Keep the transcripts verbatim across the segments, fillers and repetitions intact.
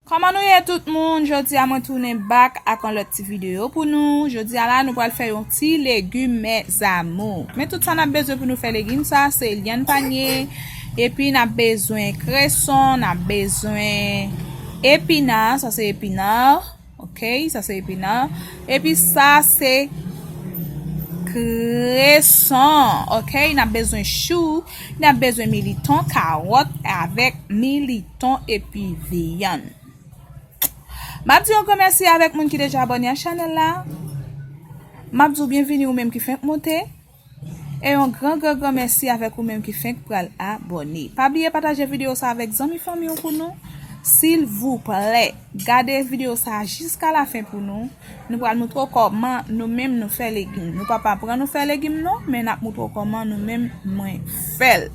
Kòman nou ye tout moun? Jodi a mwen tounen back ak yon lòt ti videyo pou nou. Jodi a la nou pral fè yon ti legim mes amours. Men tout sa n ap bezwen pou nou fè legim sa, se lyann panye, epi n ap bezwen kreson, n ap bezwen epina, sa se epina, ok, sa se epina. Epi sa se kreson, ok, n ap bezwen chou, n ap bezwen militon, kawòt avèk militon epi vyann. M ap di yon gran mèsi avèk moun ki deja abòne a chanèl la. M ap di w byenvini ou menm ki fenk monte. E yon gran, gran, gran mèsi avèk ou menm ki fenk pral abòne. Pa bliye pataje videyo sa avèk zanmi fanmi w pou nou. Silvouplè, gade videyo sa jiska lafen pou nou. Nou pral moutre w kòman nou menm nou fè legim. Nou p ap aprann nou fè legim non, men n ap moutre w kòman nou menm mwen fè l.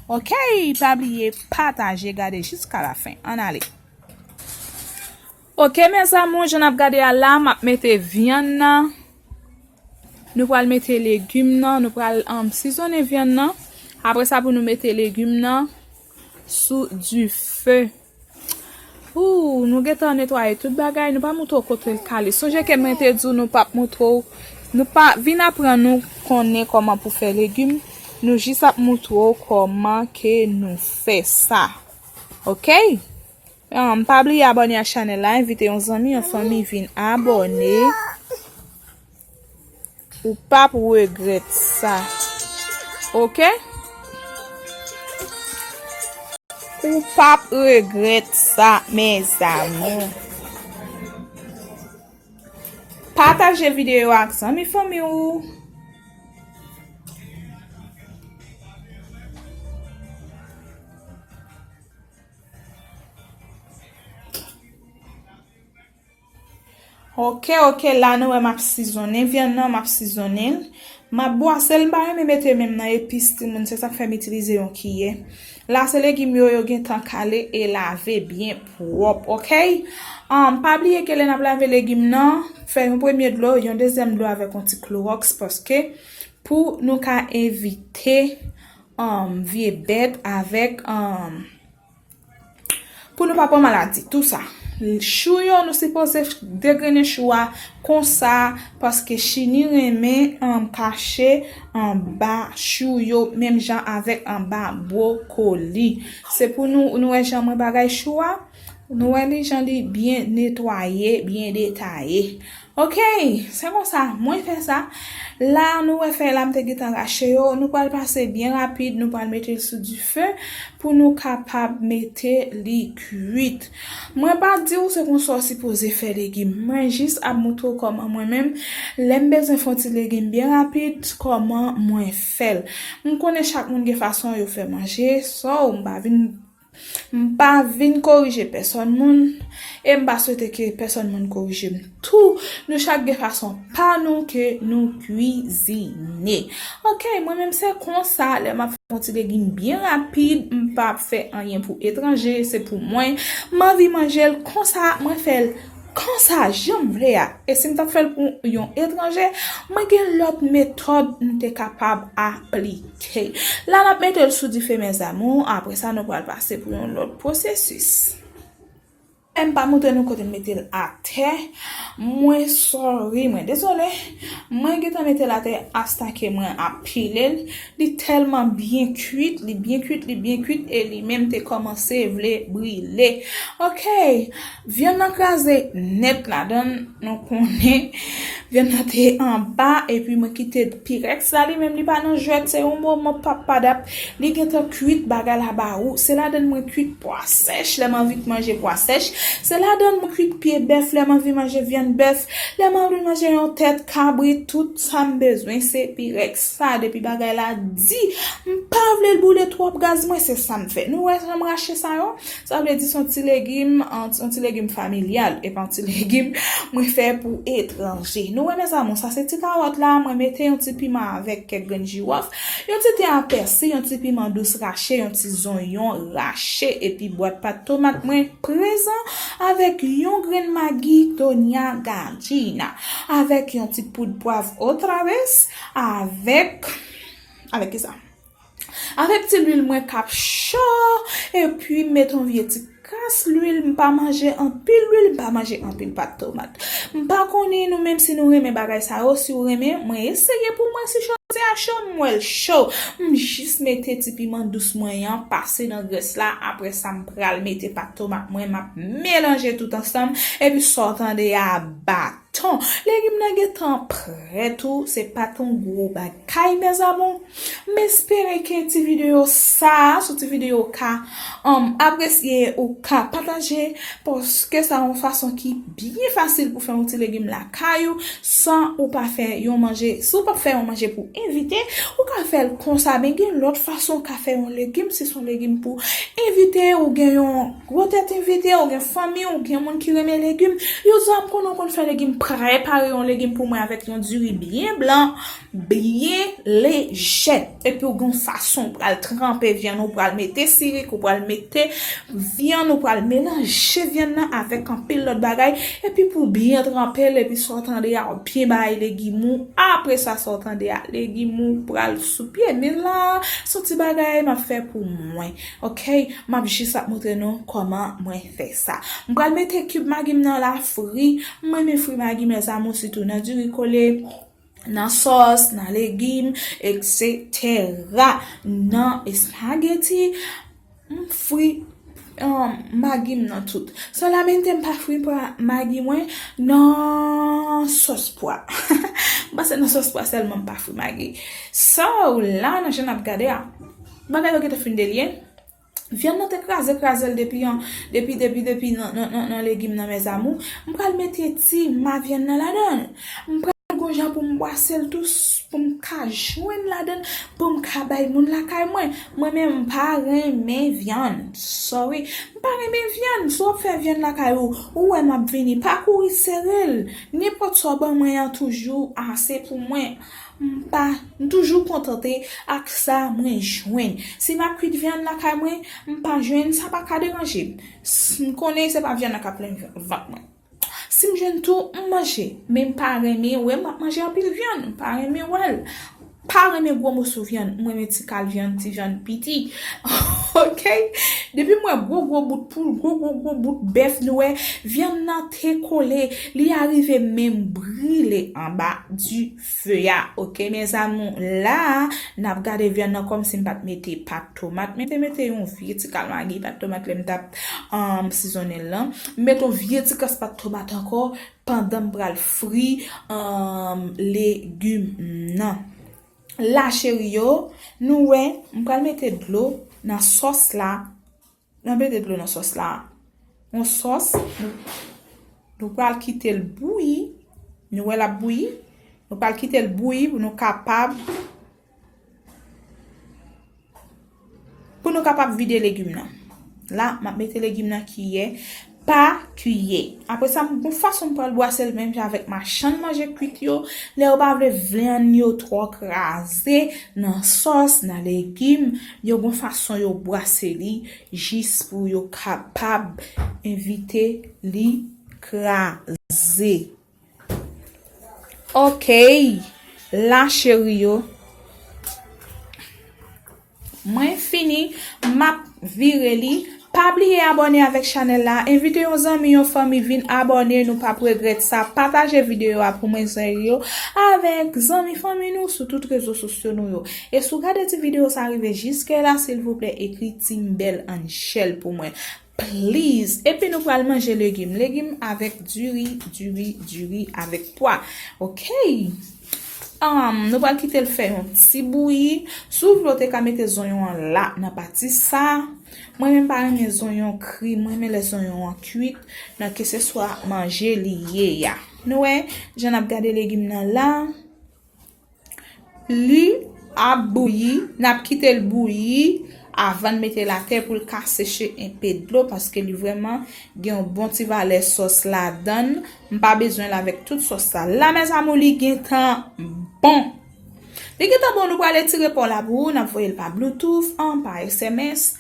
Ok, pa bliye pataje, gade jiska lafen. Ann ale. Ok, mes amours, jan n ap gade a la, m ap mete vyann nan. Nou pral mete legim nan, nou pral, um, sizonnen vyann nan. Apre sa, pou nou mete legim nan sou dife. Ou, nou gentan netwaye tout bagay, nou pa moutre w kote l kale. Sonje ke mwen te di w nou p ap moutre w, nou pa vin aprann nou konnen kòman pou fè legim. Nou jis ap moutre w kòman ke nou fè sa. Ok? Um, pa bliye abòne a chanèl la, envite yon zanmi, yon fanmi vin abòne. Ou p ap regrèt sa. Ok? Ou p ap regrèt sa, mes amours. Pataje videyo a ak zanmi fanmi w. Ok, ok, la nou wè m ap sizonnen vyann nan, m ap sizonnen l. M ap bwase l, m pa renmen mete men m nan epis timoun, se sa k fè m itilize yon kiyè. La se legim yo, yo gentan kale e lave byen pwòp, ok? Um, pa bliye ke lè n ap lave legim nan, fè yon premye dlo, yon dezyèm dlo avèk yon ti klowòks, paske pou nou ka evite, um, vye bèt avèk, um, pou nou pa pran maladi, tou sa. Chou yo, nou sipoze degrennen chou a konsa, paske chini renmen, um, kache anba chou yo, menm jan avèk anba bwokoli. Se pou nou, nou wè jan mwen bagay chou a, nou wè li jan li byen netwaye, byen detaye. Ok, se konsa, mwen fè sa. La, nou wè fèy la, m te gentan rache yo. Nou pral pase byen rapid, nou pral mete l sou dife pou nou kapab mete li kwit. Mwen pa di w se konsa w sipoze fè legim. Mwen jis ap moutre w kòman mwen menm, lè m bezwen fè yon ti legim byen rapid, kòman mwen fè l. M konnen chak moun gen fason yo fè manje, so m pa vin M pa vin korije pèsòn moun, e m pa swete ke pèsòn moun korije m tou. Nou chak gen fason pa nou ke nou kwizine. Ok, mwen menm se konsa, lè m ap fè yon ti legim byen rapid, m pa ap fè anyen pou etranje, se pou mwen. M anvi manje l konsa, mwen fè l konsa jan m vle a. E si m t ap fè l pou yon etranje, mwen gen lòt metòd m te kapab aplike. La, n ap mete l sou dife, mes amours. Apre sa, nou pral pase pou yon lòt pwosesis. E m pa montre nou kote m mete l atè. Mwen sorry, mwen dezole. Mwen gentan mete l atè, astake mwen ap pile l. Li tèlman byen kwit, li byen kwit, li byen kwit, e li menm te kòmanse vle brile. Ok, vyann nan kraze nèt ladan l, nou konnen vyann nan te anba, epi mwen kite pirèks la, li menm li pa nan jwèt, se yon moman papadap, li gentan kwit bagay la ba ou, se ladan l mwen kwit pwa sèch, lè m anvi manje pwa sèch, se ladan l mwen kwit pye bèf, lè m anvi manje vyann bèf, lè m anvi manje yon tèt kabrit, tout sa m bezwen se pirèks sa, depi bagay la di, m pa vle l boule twòp gaz mwen, se sa m fè. Nou wè jan m rache sa yo? Sa vle di se yon ti legim, an, yon ti legim familyal, e pa yon ti legim mwen fè pou etranje. Nou wè, mes amours, sa se ti kawòt la, mwen mete yon ti piman avèk kèk grenn jiwòf, yon ti ten a pèsi, yon ti piman dous rache, yon ti zonyon rache, epi bwat pat tomat mwen prezan avèk yon grenn magi Doña Gallina, avèk yon ti poud pwav otra vez, avèk, avèk ki sa? Avèk ti lwil mwen k ap cho, epi m met yon vye ti Kas lwil, m pa manje anpil lwil, m pa manje anpil pat tomat. M pa konnen nou menm si nou renmen bagay sa yo, si w renmen, mwen eseye pou mwen si cho se a cho, m wè l cho. M jis mete ti piman dous mwen an, pase nan grès la, apre sa m pral mete pat tomat mwen, m ap melanje tout ansanm, epi sa w tande a bat ton. Legim nan gentan prè tou, se pa t yon gwo bagay, mes amours. M espere ke ti videyo sa a, sou ti videyo ka, um, apresye ou ka pataje, paske sa yon fason ki byen fasil pou fè yon ti legim lakay ou, san ou pa fè yon manje. Si ou pa fè yon manje pou envite, ou ka fè l konsa, men gen lòt fason ou ka fè yon legim, si se yon legim pou envite, ou gen yon gwo tèt envite, ou gen fanmi, ou gen moun ki renmen legim. Yo di m konnen w konn fè legim, prepare yon legim pou mwen avèk yon diri byen blan, byen lejè. Epi ou gen yon fason ou pral tranpe vyann, ou pral mete sirik, ou pral mete vyann, ou pral melanje vyann nan avèk anpil lòt bagay. Epi pou byen tranpe l, epi sa w tande a, w byen bay legim ou. Apre sa, sa w tande a, legim ou pral sou pye. Men la, se yon ti bagay m ap fè pou mwen. Ok, m ap jis ap montre nou kòman mwen fè sa. M pral mete kib magi m nan la fri. M renmen fri magi, mes amours, sitou nan diri kole, nan sòs, nan legim, etsetera. Nan espageti, m fri, um, magi m nan tout. Solamente m pa fri pwa, magi mwen nan sòs pwa. M panse nan sòs pwa sèlman m pa fri magi. So, la, nan jan n ap gade a, bagay yo gentan fin delye. Vyann nan te kraze, kraze l depi an, depi, depi, depi nan, nan, nan, nan legim nan, mes amours. M pral mete ti ma vyann nan ladan l. M pral gon jan pou m bwase l tou, s- pou m ka jwenn ladan l, pou m ka bay moun lakay mwen. Mwen menm, m pa renmen vyann. Sorry. M pa renmen vyann. Si w ap fè vyann lakay ou, ou wè m ap vini, pa kouri sere l. Nenpòt sa w ban mwen an toujou ase pou mwen. M pa, m toujou kontante ak sa mwen jwenn. Si m ap kwit vyann lakay mwen, m pa jwenn, sa pa ka deranje m. S- M konnen se pa vyann nan k ap plen vant mwen. Si m jwenn tou, m manje, men m pa renmen wè m ap manje anpil vyann, m pa renmen wè l. Pa renmen gwo moso vyann, m renmen ti kal vyann, ti vyann piti. Ok? Depi m wè gwo gwo bout poul, gwo gwo gwo bout bèf, nou wè, vyann nan te kole, li arive menm brile anba dife a. Ok, mes amours, la, n ap gade vyann nan kòmsi m pa t mete pat tomat. Men m te mete yon vye ti kal magi pat tomat lè m t ap, um, sizonnen l lan. M mete yon vye ti kas pat tomat ankò pandan m pral fri, um, legim nan. La, cheri yo, nou wè, m pral mete dlo nan sòs la. N ap mete dlo nan sòs la. Yon sòs, nou, nou pral kite l bouyi. Nou wè l ap bouyi. Nou pral kite l bouyi pou nou kapab, pou nou kapab vide legim nan. La, m ap mete legim nan kiyè pa kiyè. Apre sa, m gon fason m pral bwase l menm jan avèk machann manje kwit yo. Lè yo pa vle vyann yo twò kraze nan sòs, nan legim, yo gon fason yo bwase li jis pou yo kapab evite li kraze. Ok, la cheri yo. Mwen fini, m ap vire li. Pa bliye abòne avèk chanèl la. Envite yon zanmi, yon fanmi vin abòne, nou p ap regrèt sa. Pataje videyo a pou mwen, zanmi yo, avèk zanmi fanmi nou sou tout rezo sosyo nou yo. E si w gade ti videyo sa rive jiske la, silvouplè, ekri Team Belle Angel pou mwen. Please. Epi nou pral manje legim. Legim avèk diri, diri, diri avèk pwa. Ok. Um, nou pral kite l fè yon ti bouyi. Si w vle, w te ka mete zonyon an la, nan pati sa. Mwen menm pa renmen zonyon kri. Mwen renmen lè zonyon an kwit nan keseswa manje li ye a. Nou wè, jan n ap gade legim nan la. Li ap bouyi, n ap kite l bouyi avan n mete l atè pou l ka seche enpe dlo, paske li vrèman gen yon bon ti valè sòs ladan l. M pa bezwen l avèk tout sòs sa. La, mes amours, li gentan bon. Li gentan bon, nou pral etire pò la pou ou, n ap voye l pa Bluetooth, an, pa S M S.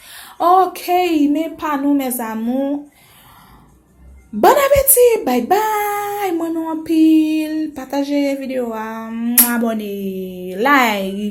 Ok, men pa nou, mes amours. Bon apeti, bye bye, m renmen w anpil. Pataje videyo a, abòne, like.